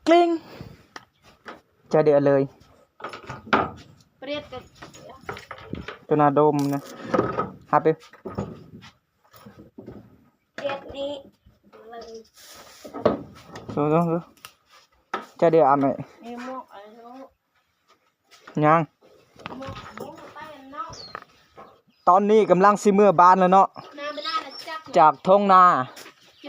ກລິ້ງ ຈະເດືອເລີຍ ປຽດກັນ ໂຕນາດົມນະ ຮັບເອີ ປຽດນີ້ ໂຕ ໂຕ ໂຕ ຈະເດືອອາແມ່ ມີໝວກອັນນີ້ ຍັງ ຕອນນີ້ກຳລັງຊິເມືອບ້ານແລ້ວເນາະ ຈາກທົ່ງນາ ຈ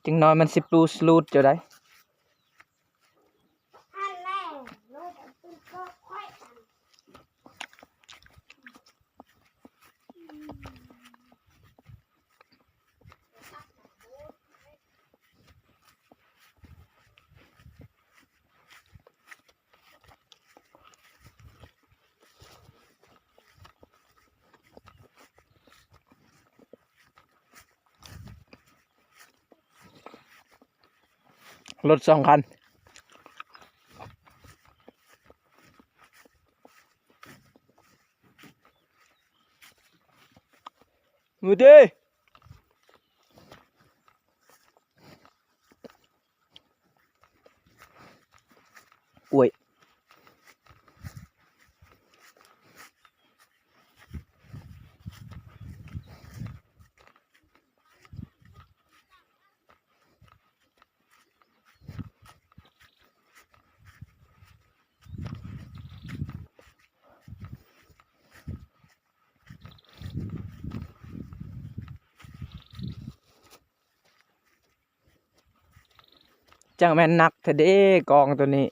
ັກໜ້ອຍມັນຊິປູສລູດເຈົ້າໃດ. ລົດສອງຄັນ ມື້ດີ. ໂອ້ຍ ຈັ່ງແມ່ນໜັກແທ້ເດ້ກອງໂຕນີ້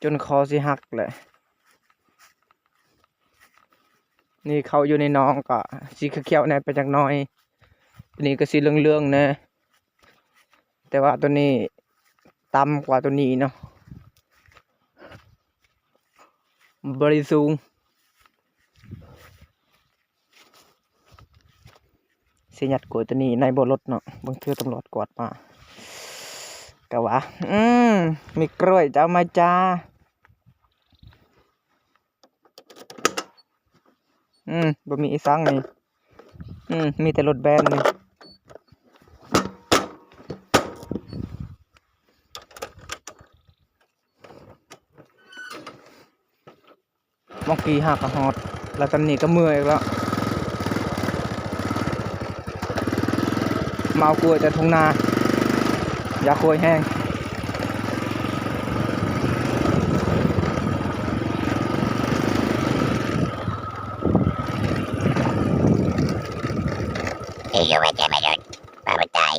ຈົນຄໍຊິຫັກແຫຼະ. ນີ້ເຂົ້າຢູ່ໃນໜອງກໍສີຂຽວໆແດ່ໄປຈັກໜ້ອຍ ໂຕນີ້ກໍສີເຫຼືອງໆແດ່ ແຕ່ວ່າໂຕນີ້ຕ່ຳກວ່າໂຕນີ້ເນາະ ບໍ່ໄດ້ສູງ. ຊິຍັດກວດໂຕນີ້ໃນບໍ່ລົດເນາະ ບາງເທື່ອຕຳຫຼວດກວດມາ ກະວ່າ ອືມ ມີກ້ວຍຈະເອົາມາຈ້າ ອືມ ບໍ່ມີອີສັງນີ້ ອືມ ມີແຕ່ລົດແບນນີ້. ເມື່ອກີ້ຫາກະຮອດ ແລ້ວຕອນນີ້ກະເມື່ອຍອີກແລ້ວ ມາເອົາກ້ວຍແຕ່ທົ່ງນາ ຢາກກ້ວຍແຮງ. ເອີ ວ່າຈະມາໂດດ ວ່າບໍ່ຕາຍ.